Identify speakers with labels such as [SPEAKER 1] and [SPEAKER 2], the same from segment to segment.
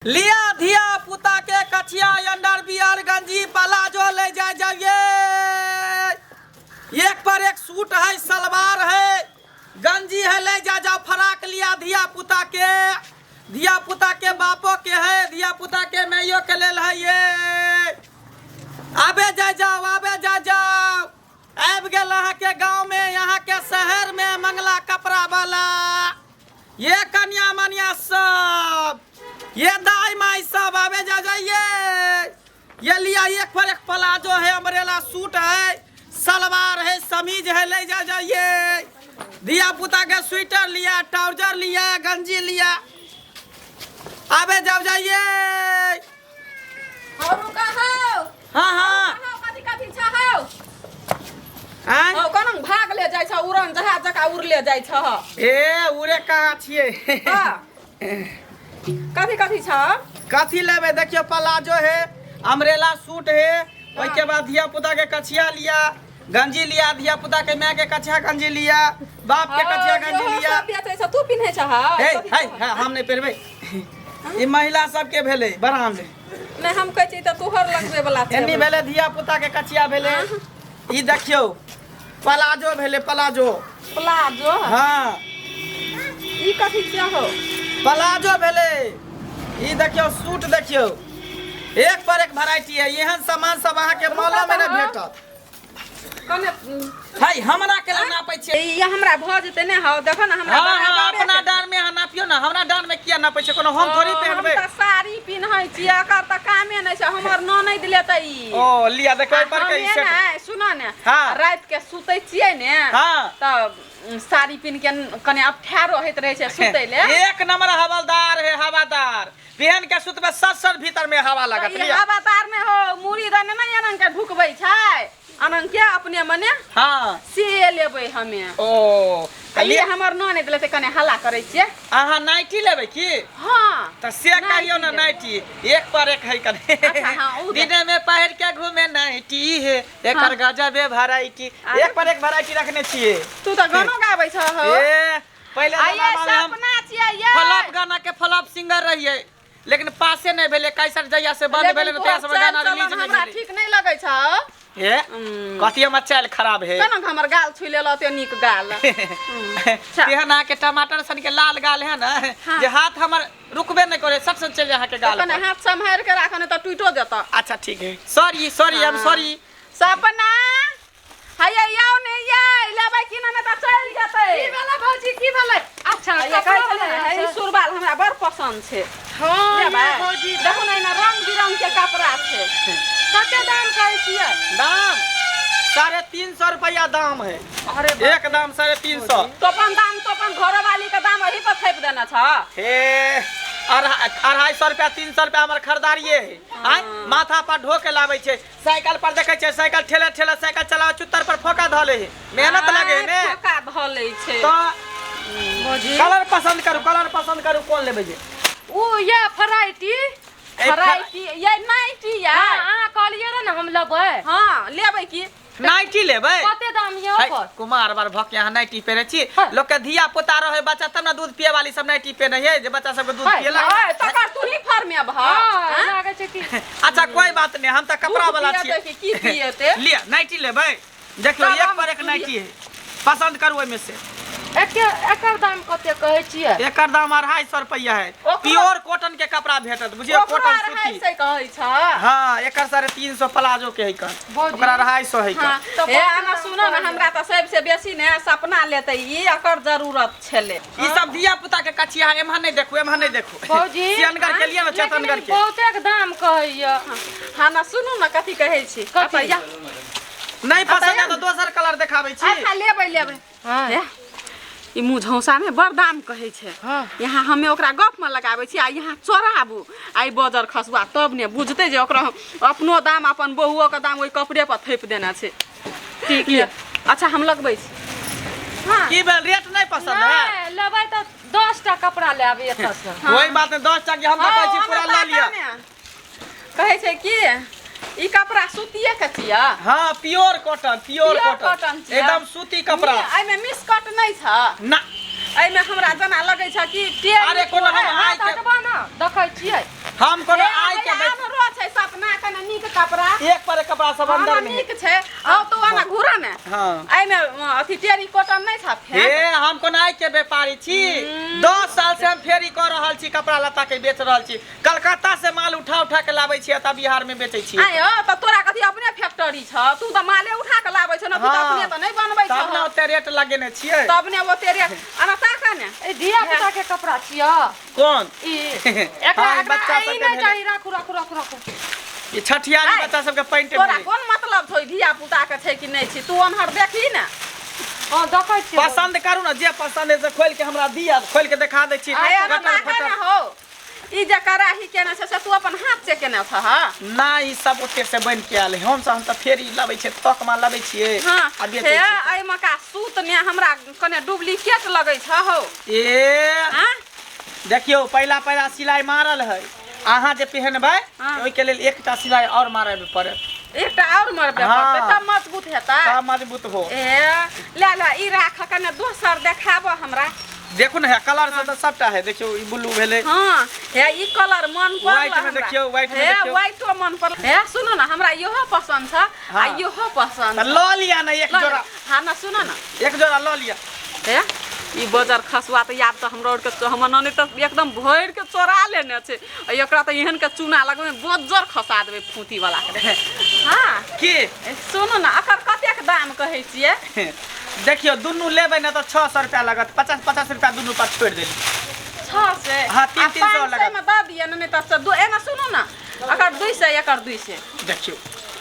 [SPEAKER 1] लिया धिया पुता के कछिया अंडर बियर गंजी पलाजो ले जाए जाइए। एक पर एक सूट है, सलवार है, गंजी है, ले जा जाओ। फराक लिया धिया पुता के, धिया पुता के बापो के है, धिया पुता के मैयो के लेल है। ये आबे जा जाओ, आबे जा जाओ। आबि गेल अहाँके गाँव में, यहाँ के शहर में मंगला कपड़ा वाला। ये कन्या मनिया सब, ये दाई माई सब आवे जा जाइए। ये लिया एक पर एक प्लाजो है, अम्ब्रेला सूट है, सलवार है, समीज है, ले जा जाइए। धिया पुता के स्वेटर लिया, ट्राउजर लिया, गंजी लिया, आवे जाओ जाइए।
[SPEAKER 2] और रुका हो।
[SPEAKER 1] हाँ हाँ।
[SPEAKER 2] कहाँ कथी कथी छ हौ?
[SPEAKER 1] आँय?
[SPEAKER 2] हौ, कोना भाग ले जाइ छ, उड़न जहाज जकाँ उड़ले जाइ छ।
[SPEAKER 1] ए उड़े कहाँ छियै?
[SPEAKER 2] हाँ। कथी कथी छ?
[SPEAKER 1] कथी लेबै? देखियौ, प्लाजो है, अम्ब्रेला सूट है, ओहिके बाद धिया पुता के कछिया लिया, गंजी लिया, धिया पुता के माय के कछिया गंजी लिया, बाप के कछिया गंजी
[SPEAKER 2] इहो
[SPEAKER 1] लिया।
[SPEAKER 2] सब बेचै छ, तू पिन्है छ हौ?
[SPEAKER 1] हे
[SPEAKER 2] कथी
[SPEAKER 1] हे
[SPEAKER 2] छ?
[SPEAKER 1] हे, हम नहि पहिरबै, ई महिला सबके भेलै बराम।
[SPEAKER 2] नहि, हम कहै छी तऽ तोहर लगबै वाला छै।
[SPEAKER 1] एन्नी भेलै धिया पुता के कछिया भेलै। ई देखियौ, प्लाजो भेलै, प्लाजो।
[SPEAKER 2] प्लाजो?
[SPEAKER 1] हाँ।
[SPEAKER 2] ई कथी छियै हौ?
[SPEAKER 1] प्लाजो भेलै। ई देखियौ, सूट देखियौ, एक पर एक वैरायटी है। एहन सामान सब अहाँके मॉलो में नहि भेटत।
[SPEAKER 2] कने
[SPEAKER 1] है, हमरा के नापै छियै?
[SPEAKER 2] ई हमरा भऽ जेतै ने हौ? देखो ने हमरा
[SPEAKER 1] हाँ हाँ।
[SPEAKER 2] बराबरे
[SPEAKER 1] अपना
[SPEAKER 2] छै।
[SPEAKER 1] डार में अहाँ नापियौ ने, हमरा डार में किया नापै छियै? कोनो हम थोड़ी
[SPEAKER 2] ओ, हम
[SPEAKER 1] पहनबै।
[SPEAKER 2] तऽ साड़ी पिन्है छियै, एकर तऽ कामे नहि छै। हमर ननैद लेतै ई।
[SPEAKER 1] ओ लिया, देखो एहि पर के ई
[SPEAKER 2] हमे
[SPEAKER 1] सेट।
[SPEAKER 2] ने सुनो ने, राति के सुतै छियै ने, तऽ साड़ी पिन्ह के कने अफठारो होइत रहै छै सुतै ले।
[SPEAKER 1] एक नंबर हवलदार है, हवादार। पहन के सुतबै, सर सर भीतर में हवा लागत।
[SPEAKER 2] ई
[SPEAKER 1] लिया।
[SPEAKER 2] हवादार ने हो, मुड़ी दने ने एनंग के ढुकबै छै, अनंग के अपने मने। से लेबै हमे।
[SPEAKER 1] ओ
[SPEAKER 2] आ ई
[SPEAKER 1] लिया।
[SPEAKER 2] हमर ननैद लेतै, कने हल्ला करै छियै।
[SPEAKER 1] अहाँ नाइटी लेबै की?
[SPEAKER 2] हाँ।
[SPEAKER 1] तऽ से कहियौ ने,
[SPEAKER 2] नाइटी।
[SPEAKER 1] नाइटी एक पर एक है कने।
[SPEAKER 2] अच्छा, हाँ, उ दे।
[SPEAKER 1] दिने में पहिर के घूमे नाइटी है, एकर गजबे वैरायटी। एक पर एक वैरायटी रखने छियै।
[SPEAKER 2] तू तऽ गानो गाबै छह हो।
[SPEAKER 1] ए पहिले
[SPEAKER 2] आ ये
[SPEAKER 1] जमाना में हम
[SPEAKER 2] सपना छियै ये।
[SPEAKER 1] फ्लॉप गाना के फ्लॉप सिंगर रहियै, लेकिन पासे नहि भेलै। कैसर जहिया से बंद
[SPEAKER 2] लेकिन
[SPEAKER 1] भेलै ने,
[SPEAKER 2] तोहर
[SPEAKER 1] तहिया से हमर गाना
[SPEAKER 2] चालि
[SPEAKER 1] रिलीज
[SPEAKER 2] चलन
[SPEAKER 1] नहि
[SPEAKER 2] हमरा
[SPEAKER 1] भेलै।
[SPEAKER 2] ठीक नहि लगै छौ।
[SPEAKER 1] ए कथी हमर चालि खराब है?
[SPEAKER 2] केना हमर गाल छुइ लेलऽ ते नीक गाल? अच्छा।
[SPEAKER 1] तेहन अहाँके टमाटर सन के लाल गाल है ने, जे हाथ हमर रुकबे नहि करे, सट सट चलि जाय अहाँके गाल
[SPEAKER 2] कने
[SPEAKER 1] पर।
[SPEAKER 2] हाथ सम्हारि के राख, नहि तऽ टूटो जेतऽ।
[SPEAKER 1] अच्छा ठीक है, sorry sorry, I am sorry.
[SPEAKER 2] सपना, हैया आउ ने, ये लेबै कि नहि, तऽ चलि जेतै।
[SPEAKER 3] की भेलै भौजी, की भेलै? अच्छा,
[SPEAKER 2] हैया
[SPEAKER 3] कपड़ा
[SPEAKER 2] कहै छलै
[SPEAKER 3] वाला
[SPEAKER 2] ने,
[SPEAKER 3] छै।
[SPEAKER 2] ई सुरबाल हमरा बड़ पसन्द छै।
[SPEAKER 3] हाँ
[SPEAKER 2] लेबै?
[SPEAKER 3] ये भौजी।
[SPEAKER 2] देखू ने, एहिमे रंग बिरंग के कपड़ा छै।
[SPEAKER 3] कते दाम कहै छियै?
[SPEAKER 1] दाम 350 रुपया दाम है।
[SPEAKER 3] अरे।
[SPEAKER 1] एक दाम 350।
[SPEAKER 2] तो अपन दाम, तो अपन घरवाली के दाम एही पर थोपि देने छ।
[SPEAKER 1] हे, 250 रुपया, 300 रुपया हमर खरीदारिये है। आय माथा पर ढो के लाबै छै साइकिल पर, देखै छै साइकिल ठेले ठेले साइकिल चलावे, चुत्तर पर फोका धऽ ले है, मेहनत लगे है ने।
[SPEAKER 2] फोका धऽ लै छै।
[SPEAKER 1] तो
[SPEAKER 3] भौजी।
[SPEAKER 1] कलर पसंद करू, कलर पसंद करू, कोन लेबै जे।
[SPEAKER 3] ओ ये फराइटी।
[SPEAKER 2] फराइटी ये नाइटी ये।
[SPEAKER 3] हाँ, अहाँ कहलियै रहे ने हम लेबै।
[SPEAKER 2] हाँ, लेबै की?
[SPEAKER 1] नाइटी लेबै?
[SPEAKER 3] कते दाम ये
[SPEAKER 1] है,
[SPEAKER 3] ओकर?
[SPEAKER 1] कुमार बार भक यहाँ नाइटी पहिरे छी।
[SPEAKER 3] है।
[SPEAKER 1] लोक के धिया पुता रहे बच्चा तब ने दूध पिए वाली सब नाइटी पहिरे है, जे बच्चा सबके दूध
[SPEAKER 3] है,
[SPEAKER 1] पिएला।
[SPEAKER 2] ओए, तकर तू ही फरमेबह?
[SPEAKER 3] हाँ, लागै छै कि
[SPEAKER 1] अच्छा कोई बात नहीं, हम तऽ कपड़ा
[SPEAKER 2] दूध
[SPEAKER 1] वाला
[SPEAKER 2] पिएतै
[SPEAKER 1] छियै।
[SPEAKER 2] कि की पिएतै?
[SPEAKER 1] लिअ, नाइटी लेबै? देखियौ,
[SPEAKER 2] तब
[SPEAKER 1] एक
[SPEAKER 2] हम
[SPEAKER 1] पर एक नाइटी है, पसंद करू ओहिमे से।
[SPEAKER 3] एके एकर दाम कते कहै छियै?
[SPEAKER 1] एकर दाम 250 रुपया है। प्योर कॉटन के कपड़ा भेटत, बुझियौ,
[SPEAKER 2] ओकरो
[SPEAKER 1] कॉटन
[SPEAKER 2] अढ़ाई
[SPEAKER 1] सूती।
[SPEAKER 2] सए कहै छ।
[SPEAKER 1] हाँ, एकर 350 प्लाजो के है कर,
[SPEAKER 3] भौजी।
[SPEAKER 1] ओकरा 250 है
[SPEAKER 2] हाँ,
[SPEAKER 1] कर।
[SPEAKER 3] तऽ
[SPEAKER 2] हे
[SPEAKER 3] बहुत
[SPEAKER 2] आना
[SPEAKER 3] दाम
[SPEAKER 2] सुनो ने,
[SPEAKER 3] कहलियै।
[SPEAKER 2] हमरा तऽ सबसे बेसी ने सपना लेतै, ई एकर जरूरत छलै।
[SPEAKER 1] ई सब धिया पुता के कछिया है, एम्हर नहीं देखू, एम्हर नहीं देखू।
[SPEAKER 3] भौजी।
[SPEAKER 1] सियनगर के लिए ने,
[SPEAKER 3] लेकिन
[SPEAKER 1] चेतनगर
[SPEAKER 3] ई
[SPEAKER 1] के।
[SPEAKER 3] बहुतेक दाम कहैया।
[SPEAKER 2] हाँ ना, सुनू ने, कथी कहै छी?
[SPEAKER 3] कथी?
[SPEAKER 2] अच्छा, या।
[SPEAKER 1] नहीं पसंद है
[SPEAKER 2] अच्छा,
[SPEAKER 1] तो दोसर कलर देखाबै छी।
[SPEAKER 2] अच्छा, लेबै लेबै।
[SPEAKER 3] हाँ।
[SPEAKER 2] हे, ई मुँह झौसा ने बड़ दाम कहै छै। यहाँ हमे ओकरा गपमे लगाबै छी आ यहाँ चोराबू आ ई बजर खसुआ, तब ने बुझतै जे ओकरा हम अपनो दाम अपन बहुओके दाम ओहि कपड़े पर थोपि देने छै।
[SPEAKER 3] ठीक ये।
[SPEAKER 2] अच्छा, हम लगबै छी। हाँ।
[SPEAKER 1] की भेल, रेट नहीं पसंद है?
[SPEAKER 3] नहि, लेबै तऽ 10 टा कपड़ा लेब एतऽ से।
[SPEAKER 1] कोई बात नहीं, 10 टा के हम तऽ कहै छी पूरा लऽ लिअ।
[SPEAKER 2] कहै छै कि ई कपड़ा सूतिए के छियै?
[SPEAKER 1] हाँ, pure cotton, pure
[SPEAKER 2] pure
[SPEAKER 1] cotton.
[SPEAKER 2] Cotton छियै।
[SPEAKER 1] एकदम सूती कपड़ा।
[SPEAKER 2] एहिमे मिसकट नहि छ?
[SPEAKER 1] ना।
[SPEAKER 2] एहिमे हमरा जेना लगै छ कि टेरी।
[SPEAKER 1] अरे कोनो हम हाई
[SPEAKER 3] हाथ
[SPEAKER 1] के
[SPEAKER 3] हटबा ने, देखै छियै।
[SPEAKER 1] हम कोनो आइ के बैठ
[SPEAKER 2] हमरो छै सपना कने नीक कपड़ा।
[SPEAKER 1] एक पर एक कपड़ा सब अंदर
[SPEAKER 2] हमरा
[SPEAKER 1] में है।
[SPEAKER 2] नीक छै। आउ तो आना घुरा ने।
[SPEAKER 1] हाँ।
[SPEAKER 2] एहिमे अथी टेरी कॉटन नहि छ
[SPEAKER 1] हे हम कोनो आइ के व्यापारी छी। 10 साल से हम फेरी कऽ रहल छी, कपड़ा लत्ता के बेच रहल छी। कलकत्ता से माल उठा उठा के लाबै छी, एतऽ बिहार में बेचै छी।
[SPEAKER 2] आय तऽ तोरा कथी अपने फैक्ट्री छ? तू तऽ माले उठा के लाबै छ ने, तू तऽ अपने तऽ नहि बनबै
[SPEAKER 1] तब ने
[SPEAKER 2] छ।
[SPEAKER 1] ओते रेट लगेने छियै।
[SPEAKER 2] तब ने ओते रेट। अना ताक ने।
[SPEAKER 3] ए धिया पुता के कपड़ा छियै
[SPEAKER 1] कोन?
[SPEAKER 3] ई एकरा
[SPEAKER 1] हाँ, ई
[SPEAKER 3] एकरा
[SPEAKER 1] बच्चा
[SPEAKER 3] ई
[SPEAKER 1] सबके
[SPEAKER 3] नहि
[SPEAKER 1] भेलै।
[SPEAKER 3] चाही। राखू राखू राखू राखू।
[SPEAKER 1] ई छठियारी
[SPEAKER 2] आय,
[SPEAKER 1] बच्चा सबके पैंट
[SPEAKER 2] तोरा
[SPEAKER 1] भेलै।
[SPEAKER 2] कोन मतलब छौ धिया पुता के छै कि नहि छै? तू ओनहर देखी ने।
[SPEAKER 3] हां देखै छियै।
[SPEAKER 1] पसंद करू ने, जे पसंद है से खोल के हमरा दिया, खोल के देखा दै छी।
[SPEAKER 2] आय अना
[SPEAKER 1] कटल
[SPEAKER 2] ताक
[SPEAKER 1] फटल।
[SPEAKER 2] ने हो। ई जे कड़ाही केने छै से तू अपन हाथ से केने छह?
[SPEAKER 1] ना, ई सब ओते से बन के आयल है। हम सब हम तऽ फेर ई लबै छियै, तकमा लबै छियै
[SPEAKER 2] हाँ
[SPEAKER 1] आ बेचै
[SPEAKER 2] हे
[SPEAKER 1] छियै।
[SPEAKER 2] एहिमे का सूत ने हमरा कने डुप्लीकेट लगै छ हौ।
[SPEAKER 1] ए
[SPEAKER 2] हाँ
[SPEAKER 1] देखियौ, पहिला पहिला सिलाई मारल है। अहाँ जे पहनबै
[SPEAKER 2] हाँ।
[SPEAKER 1] ओहिके लेल एकटा सिलाई और मारय पड़त।
[SPEAKER 2] एकटा और मरबे
[SPEAKER 1] हाँ।
[SPEAKER 2] पड़तै तब मजबूत हेतै।
[SPEAKER 1] तब मजबूत हो।
[SPEAKER 2] ए ले ले ई राख, कने दोसर देखाब हमरा।
[SPEAKER 1] देखू ने, है कलर सब तऽ सबटा है। देखियौ, ई ब्लू भेलै।
[SPEAKER 2] हाँ हे ई कलर मन पड़ल
[SPEAKER 1] White में
[SPEAKER 2] हमरा।
[SPEAKER 1] देखियौ, white में
[SPEAKER 2] हे
[SPEAKER 1] देखियौ।
[SPEAKER 2] व्हाइटो मन पड़ल। हे सुनू ने, हमरा इहो पसंद छ आ
[SPEAKER 1] हाँ।
[SPEAKER 2] इहो पसंद
[SPEAKER 1] तऽ
[SPEAKER 2] छ।
[SPEAKER 1] लऽ लिअ ने एक
[SPEAKER 2] लऽ
[SPEAKER 1] जोड़ा।
[SPEAKER 2] ले। हाँ ना सुनू ने,
[SPEAKER 1] एक जोड़ा लऽ लिअ।
[SPEAKER 2] हे ई बजर खसुआ तऽ आब तऽ हमरा आरके हमर ननद तऽ एकदम भरि के चोरा लेने छै। आ एकरा तऽ एहन के चूना लगबै बज्जर खसा देबै फूती वाला के। हाँ
[SPEAKER 1] की
[SPEAKER 2] ए, सुनू ने, एकर कतेक दाम कहै छियै?
[SPEAKER 1] देखियौ, दुनू लेबै ने तऽ 600 रुपया लागत। 50 50 रुपया दुनू पर छोड़ि देली।
[SPEAKER 2] 600?
[SPEAKER 1] हाँ, तीन
[SPEAKER 2] आ
[SPEAKER 1] तीन सौ
[SPEAKER 2] 500
[SPEAKER 1] लागत।
[SPEAKER 2] मे दऽ दिअ ने, नहि तऽ दू। एना सुनू ने, एकर 200, एकर 200।
[SPEAKER 1] देखियौ,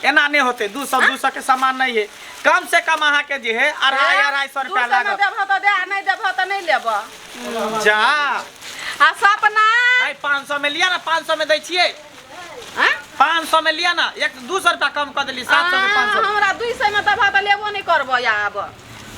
[SPEAKER 1] एना नहि होतै। 200 200 के सामान नहीं है। कम से कम अहाँके जे है अढ़ाई 250 रुपया
[SPEAKER 2] 200 मे
[SPEAKER 1] लागत।
[SPEAKER 2] देबह तऽ दे, आ नहि देबह तऽ नहि लेबह।
[SPEAKER 1] जा
[SPEAKER 2] आ सपना
[SPEAKER 1] आइ 500 में लिअ ने, 500 में दै छियै।
[SPEAKER 2] आँ?
[SPEAKER 1] 500 में लिअ ने, एक 200 रुपया कम कऽ देली, 700 में 500।
[SPEAKER 2] आ, हमरा 200 मे देबह तऽ लेबो नहि करबो आब।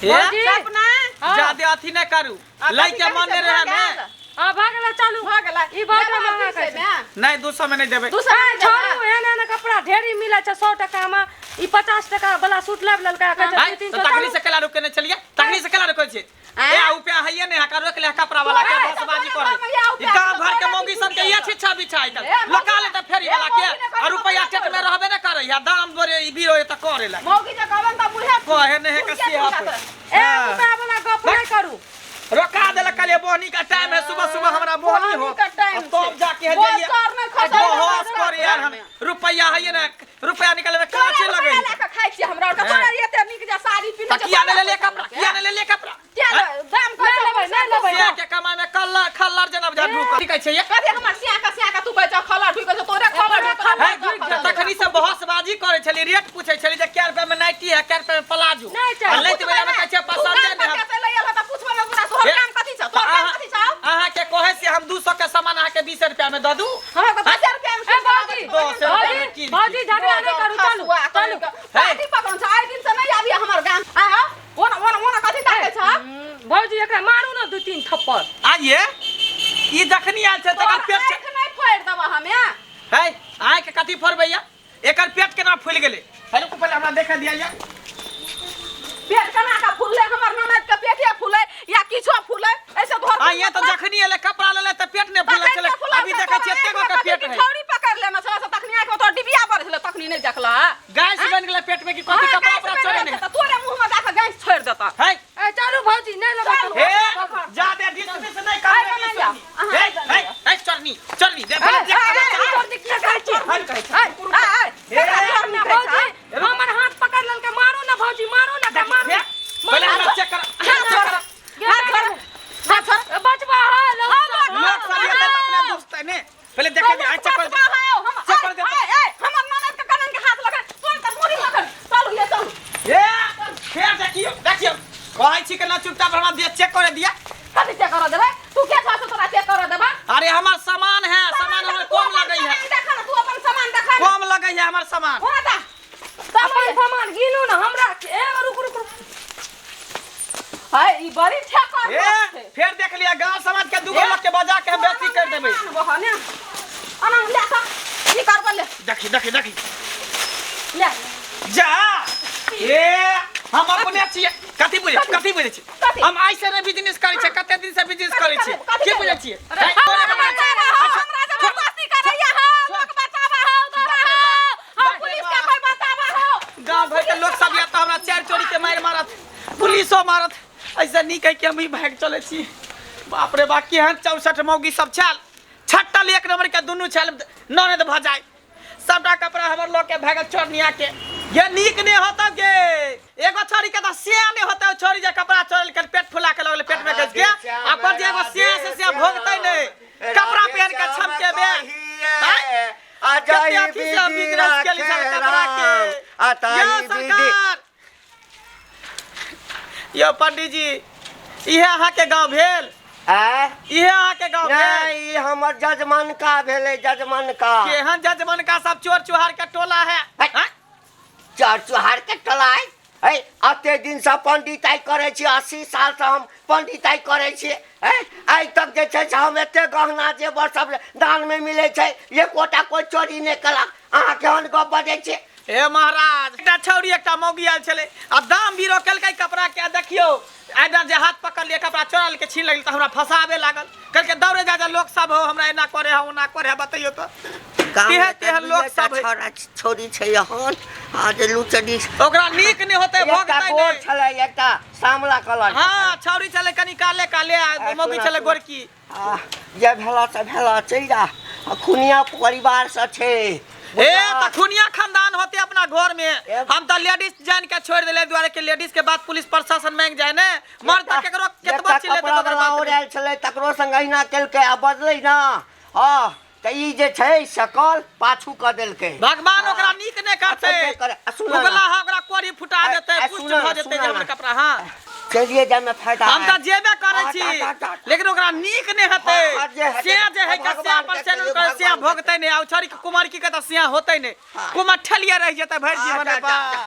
[SPEAKER 1] हे
[SPEAKER 3] भौजी,
[SPEAKER 2] सपना
[SPEAKER 3] हाँ।
[SPEAKER 1] ज्यादे अथी नहि करू,
[SPEAKER 2] आ
[SPEAKER 1] लै
[SPEAKER 2] कथी
[SPEAKER 1] के
[SPEAKER 2] कहै
[SPEAKER 1] मन
[SPEAKER 2] छै,
[SPEAKER 1] नहि रहै
[SPEAKER 2] भऽ
[SPEAKER 1] ने।
[SPEAKER 2] गेल?
[SPEAKER 3] हां भऽ गेलै, चलू।
[SPEAKER 2] भऽ गेलै।
[SPEAKER 3] ई बहुत
[SPEAKER 2] लेबह
[SPEAKER 3] महंगा
[SPEAKER 2] 200
[SPEAKER 3] कहै छै।
[SPEAKER 2] मे?
[SPEAKER 1] नहि, 200 में नहि देबै।
[SPEAKER 2] 200 मे
[SPEAKER 3] ए,
[SPEAKER 2] नहि देबै?
[SPEAKER 3] छोड़ू, एहन एहन कपड़ा ढेरी मिलै छै 100 टका मे। ई 50 टका वाला सूट लाबि लेलकै आ कहै छै
[SPEAKER 1] आइ,
[SPEAKER 3] दू तीन
[SPEAKER 1] तऽ
[SPEAKER 3] सौ।
[SPEAKER 1] तखनी
[SPEAKER 3] चलू।
[SPEAKER 1] से केला रोकने छलियै, तखनी से केला रोकै छै।
[SPEAKER 2] आँय?
[SPEAKER 1] ए रुपया हइये नहि है, रोक ले कपड़ा वाला के
[SPEAKER 2] तोरा
[SPEAKER 1] बसबाजी
[SPEAKER 2] तोरा
[SPEAKER 1] करे।
[SPEAKER 2] घरमे या
[SPEAKER 1] ई
[SPEAKER 2] रुपया
[SPEAKER 1] गाँव
[SPEAKER 2] तऽ
[SPEAKER 1] घर के
[SPEAKER 2] तोरा
[SPEAKER 1] मौगी
[SPEAKER 2] की
[SPEAKER 1] सन के
[SPEAKER 2] पूछै
[SPEAKER 1] ये
[SPEAKER 2] छौ?
[SPEAKER 1] छिछा बिछा आइ
[SPEAKER 2] ए,
[SPEAKER 1] काल्हि लोका
[SPEAKER 2] मौगी
[SPEAKER 1] ले तऽ फेरी
[SPEAKER 2] ए,
[SPEAKER 1] वाला के
[SPEAKER 2] मौगी ने
[SPEAKER 1] आ
[SPEAKER 2] करै
[SPEAKER 1] रुपया
[SPEAKER 2] तऽ
[SPEAKER 1] टेट में रहबे नहि करे या दाम बोरे ई बीरो तऽ करे लागे।
[SPEAKER 2] मौगी जे कहबन तऽ बुढ़े
[SPEAKER 1] कहे नहि है
[SPEAKER 2] बुढ़िया
[SPEAKER 1] कसिया
[SPEAKER 2] टूटा
[SPEAKER 1] पर।
[SPEAKER 2] तोरा।
[SPEAKER 3] ए रुपया वाला गप नहि करू।
[SPEAKER 1] रोका देलक। कहलियै बोहनी का टाइम है, सुबह सुबह हमरा बोहनी हो
[SPEAKER 2] बोहनी का टाइम
[SPEAKER 1] आ तब
[SPEAKER 2] छै।
[SPEAKER 1] जाके है
[SPEAKER 2] बोल
[SPEAKER 1] जाइए।
[SPEAKER 2] चोर नहि खसै
[SPEAKER 1] बहस
[SPEAKER 2] हमरा
[SPEAKER 1] कर यार, हम
[SPEAKER 2] घरमे।
[SPEAKER 1] रुपया है ने, रुपया निकले में
[SPEAKER 2] तोरा
[SPEAKER 1] काचे
[SPEAKER 2] रुपया
[SPEAKER 1] लगे।
[SPEAKER 2] लए कऽ खाइ छियै हमरा आरके।
[SPEAKER 1] हैं।
[SPEAKER 2] तोरा एते नीक जे साड़ी पिन्है
[SPEAKER 1] तऽ
[SPEAKER 2] छै,
[SPEAKER 1] किया नहि
[SPEAKER 2] तोरा
[SPEAKER 1] लेलियै
[SPEAKER 2] पैसा
[SPEAKER 1] कपड़ा?
[SPEAKER 2] लए
[SPEAKER 1] किया नहि लेलियै कपड़ा?
[SPEAKER 2] किया दाम कहै
[SPEAKER 3] नहि
[SPEAKER 2] छौ,
[SPEAKER 3] लेबै, नहि लेबै।
[SPEAKER 1] सिया के कमाई में कल्ला खल्लर जेना बुझा ढूक की कहै छै ये?
[SPEAKER 2] कथी हमर सिया के सिया के तू कहै छौ खलर ढुकि छौ, तोरे खलर ढुकल
[SPEAKER 1] है,
[SPEAKER 2] छौ।
[SPEAKER 1] तखनी से बहसबाजी करै छली, रेट पूछै छली जे कै रुपया में नाइटी है, कै रुपया में प्लाजो।
[SPEAKER 3] नहि चाही।
[SPEAKER 1] आ लैत बेरा में कहै छै
[SPEAKER 2] तू
[SPEAKER 1] पसंदे
[SPEAKER 2] काम
[SPEAKER 1] नहि
[SPEAKER 2] पर
[SPEAKER 1] है।
[SPEAKER 2] के चलि आयल तऽ पुछबो ने तोरा, तोहर
[SPEAKER 1] हे,
[SPEAKER 2] काम कथी छौ?
[SPEAKER 1] तऽ
[SPEAKER 2] तोहर काम
[SPEAKER 1] अहाँ
[SPEAKER 2] कथी छौ?
[SPEAKER 1] अहाँके कहै से हम 200 के सामान अहाँके 20 रुपया में दऽ दू।
[SPEAKER 2] हमरा के 10 रुपया में
[SPEAKER 3] ए भौजी,
[SPEAKER 1] 10 रुपया में
[SPEAKER 3] भौजी,
[SPEAKER 1] कीन।
[SPEAKER 3] भौजी झगड़ा नहि करू, चलू चलू।
[SPEAKER 2] पार्टी पकड़न छ, आइ दिन से नहि आबी हमर गाम। आ हौ, ओना ओना ओना कथी ताकै छ?
[SPEAKER 3] भौजी एकरा मारू ने दू तीन थप्पड़।
[SPEAKER 1] आइए ई जखनी आयल छै तकर
[SPEAKER 2] तोहर
[SPEAKER 1] पेट
[SPEAKER 2] आँखि नहि फोड़ि देबह हमे।
[SPEAKER 1] है आँखि कथी फोड़बैया? एकर पेट केना फूलि गेलै? हेलो, पहिले हमरा देखऽ दिअ या।
[SPEAKER 2] पेट केना के फूललै? हमर ननद के पेटे फूलै या किछो फूलै, ऐसे तोहर
[SPEAKER 1] आ ये तऽ जखनी एलै कपड़ा लेले तऽ पेट नहि फूलल छलै। अभी देखै छियै एते गो के पेट है।
[SPEAKER 2] छौरी पकड़ लेने छलै से तखनी आँखि में तोहर डिबिया पड़ै छलै, तखनी नहि देखलह।
[SPEAKER 1] गैस बनि गेलै पेट में कि कथी? कपड़ा उपड़ा चढ़े नहि
[SPEAKER 2] तऽ तोरे मुँह में जाके गैस छोड़ि देतह।
[SPEAKER 1] है।
[SPEAKER 3] ए चलू भौजी, नहि लेबै
[SPEAKER 2] चलू।
[SPEAKER 3] कपड़ा।
[SPEAKER 1] हे जादे डिसमिस नहि
[SPEAKER 2] आइ
[SPEAKER 1] करबै।
[SPEAKER 2] बना लिअ। अहाँ
[SPEAKER 1] हे
[SPEAKER 2] आइ बना
[SPEAKER 1] हे
[SPEAKER 2] लिअ।
[SPEAKER 1] हे चढ़नी चढ़नी दे पहिले देख
[SPEAKER 3] ए,
[SPEAKER 1] के
[SPEAKER 3] ए,
[SPEAKER 1] चल।
[SPEAKER 3] चोरनी किया कहै छी?
[SPEAKER 1] हट कहै छै।
[SPEAKER 2] आइ आइ केकरा चोरनी कहै छै?
[SPEAKER 3] भौजी हमर हाथ पकड़ लेलकै, मारू ने भौजी, मारू ने तऽ मारू।
[SPEAKER 1] हे, पहिले हमरा चेक कर।
[SPEAKER 2] हाथ छोड़, हाथ छोड़, हाथ छोड़।
[SPEAKER 3] ए, बचबा है लोग सब।
[SPEAKER 1] लोक सब एतै तऽ अपने दोस्त है ने, पहिले देखे दे। आइ चेक कर दे। चेक कर दे।
[SPEAKER 2] हमर ननद के कनन के हाथ लगे तोर तऽ मुड़ी लगल। चलू ये, चलू।
[SPEAKER 1] हे फेर देखियौ देखियौ, कहै छी के ना चुपचाप हमरा दे, चेक करे दिया।
[SPEAKER 2] कथी चेक कर देबै? तू के छह से तोरा चेक कर देबै?
[SPEAKER 1] अरे हमर सामान है, सामान हमरा
[SPEAKER 2] तू
[SPEAKER 1] कम
[SPEAKER 2] अपन
[SPEAKER 1] लगै है।
[SPEAKER 2] सामान देखा ने, तू अपन सामान देखा ने।
[SPEAKER 1] कम लगै है हमर सामान।
[SPEAKER 2] होना ता चलू
[SPEAKER 3] अपन
[SPEAKER 2] ये।
[SPEAKER 3] सामान गिनू ने हमरा। ए रुक रुक रुक।
[SPEAKER 2] है ई बड़ी ठेकर
[SPEAKER 1] ए
[SPEAKER 2] छै।
[SPEAKER 1] फेर देख लिया, गांव समाज के दूगो लोग के बजा के हम बेइज्जती कर देबै।
[SPEAKER 2] बहने अना ले त की करबो ले।
[SPEAKER 1] देखी देखी देखी।
[SPEAKER 2] ले।
[SPEAKER 1] जा ए, हम अपने छियै। कथी बुझै छी? कथी बुझै छी?
[SPEAKER 2] कथी?
[SPEAKER 1] हम आइ से नहि बिजनेस करै छियै, कते दिन से बिजनेस करै छियै।
[SPEAKER 2] कथी
[SPEAKER 1] की
[SPEAKER 2] करै?
[SPEAKER 1] बुझै छियै?
[SPEAKER 2] अरे,
[SPEAKER 1] है, तोरे
[SPEAKER 2] हमरा
[SPEAKER 1] बनाबै छियै।
[SPEAKER 2] हमरा जबरदस्ती करैया।
[SPEAKER 1] पुलिसो मारत। ऐसे नीक है कि हम ही भागि चलै छी। बाप रे बा, केहन 64 मौगी सब छल, छट्टल एक नंबर के दुनू छल ननद भऽ जाय। सबटा कपड़ा हमर लऽ के भागल चोरनिया के। ये नीक नहीं होता गे, एगो छोरी के तो सिया नहीं होता, छोरी जे कपड़ा चोरल के पेट फुला के लगल पेट में घुस गया। अपन जे एगो सिया से सिया भोगते नहीं, कपड़ा पहन के छमके बे। आय? कते अथी से हम बिजनेस केली सब कपड़ा के। यो सरकार, यो पंडीजी, इहे अहाँ के गांव भेल?
[SPEAKER 4] आँय?
[SPEAKER 1] इहे अहाँ के गांव भेल?
[SPEAKER 4] नहि, ई हमर जजमानका भेलै, जजमानका।
[SPEAKER 1] केहन जजमनका, सब चोर चुहार के टोला है।
[SPEAKER 4] हट।
[SPEAKER 1] आँय?
[SPEAKER 4] चोर चुहार के टोला है? है, एते दिनसँ पंडिताइ करै छी, 80 सालसँ हम पंडिताइ करै छी। है, आइ तक जे छै से हम एते गहना जेवर सब दानमे मिलै छै, एकोटा कोइ चोरी नहि केलक। अहाँ केहन गप बजै छी?
[SPEAKER 1] हे महाराज, एकटा छौरी एकटा मौगी आयल छलै आ दाम बीरो केलकै कपड़ा के। देखियौ, आइना जे हाथ पकड़लियै, कपड़ा चोरा के छीन लगल तऽ हमरा फंसाबे लागल। कहलकै दौड़े जा जा, लोक सब हो हमरा एना करे है ओना करे है। बतैयौ तऽ
[SPEAKER 4] गाममे
[SPEAKER 1] तेहन
[SPEAKER 4] तऽ
[SPEAKER 1] तेहन लोक
[SPEAKER 4] दुइएटा
[SPEAKER 1] सब है।
[SPEAKER 4] छौड़ा छौरी छै एहन आ जे लुचड़ी।
[SPEAKER 1] ओकरा नीक नहि होतै,
[SPEAKER 4] एकटा
[SPEAKER 1] भोगतै
[SPEAKER 4] गोर
[SPEAKER 1] नहि।
[SPEAKER 4] छलै, एकटा सामला कलर।
[SPEAKER 1] हाँ, छौरी छलै कनि काले काले आ
[SPEAKER 4] आ,
[SPEAKER 1] मौगी
[SPEAKER 4] सुना,
[SPEAKER 1] छलै
[SPEAKER 4] सुना।
[SPEAKER 1] गोरकी।
[SPEAKER 4] आ, जे भेला से भेला, चलि जा। आ खुनिया परिवार से छै।
[SPEAKER 1] ए त खुनिया खानदान होते अपना घर में।
[SPEAKER 4] ए।
[SPEAKER 1] हम त लेडीज जान के छोड़ देले दुआरे के लेडीज के बात पुलिस प्रशासन मांग जाए ने, मर त केकरो केतबो
[SPEAKER 4] एकटा
[SPEAKER 1] चिल्ले
[SPEAKER 4] कपड़ा
[SPEAKER 1] त ओकर
[SPEAKER 4] वाला
[SPEAKER 1] बात नहीं।
[SPEAKER 4] ओरायल छलै, तकरो संग अहिना केलकै आ बजलै ना। हँ तऽ ई जे छै सकल पाछू कऽ देलकै।
[SPEAKER 1] भगवान ओकरा नीक नहि करतै।
[SPEAKER 4] अच्छा, जे करे। आ सुनऽ ना।
[SPEAKER 1] उगला हा ओकरा कोरी फुटा देतै,
[SPEAKER 4] आ
[SPEAKER 1] पुष्ट
[SPEAKER 4] सुनऽ ना,
[SPEAKER 1] भऽ जेतै
[SPEAKER 4] सुनऽ
[SPEAKER 1] जे हमर
[SPEAKER 4] ना।
[SPEAKER 1] कपड़ा। हाँ,
[SPEAKER 4] चलिए जाइमे फायदा
[SPEAKER 1] हम
[SPEAKER 4] है।
[SPEAKER 1] तऽ जेबे करै
[SPEAKER 4] आ,
[SPEAKER 1] छी,
[SPEAKER 4] जा, जा, जा।
[SPEAKER 1] लेकिन ओकरा नीक नहि हेतै।
[SPEAKER 4] हँ, हँ, जे हेतै।
[SPEAKER 1] सिया जे है के सिया
[SPEAKER 4] भगवान
[SPEAKER 1] पर
[SPEAKER 4] के
[SPEAKER 1] सेनुर
[SPEAKER 4] कहियौ,
[SPEAKER 1] कर सिया
[SPEAKER 4] भगवान के
[SPEAKER 1] भोगतै नहि, आ छौरी के कुमार की कहतै, सिया होतै नहि,
[SPEAKER 4] हाँ।
[SPEAKER 1] कुमार ठेलिया रहि जेतै भरि
[SPEAKER 4] आ,
[SPEAKER 1] जीवन।
[SPEAKER 4] जा, जा, जा।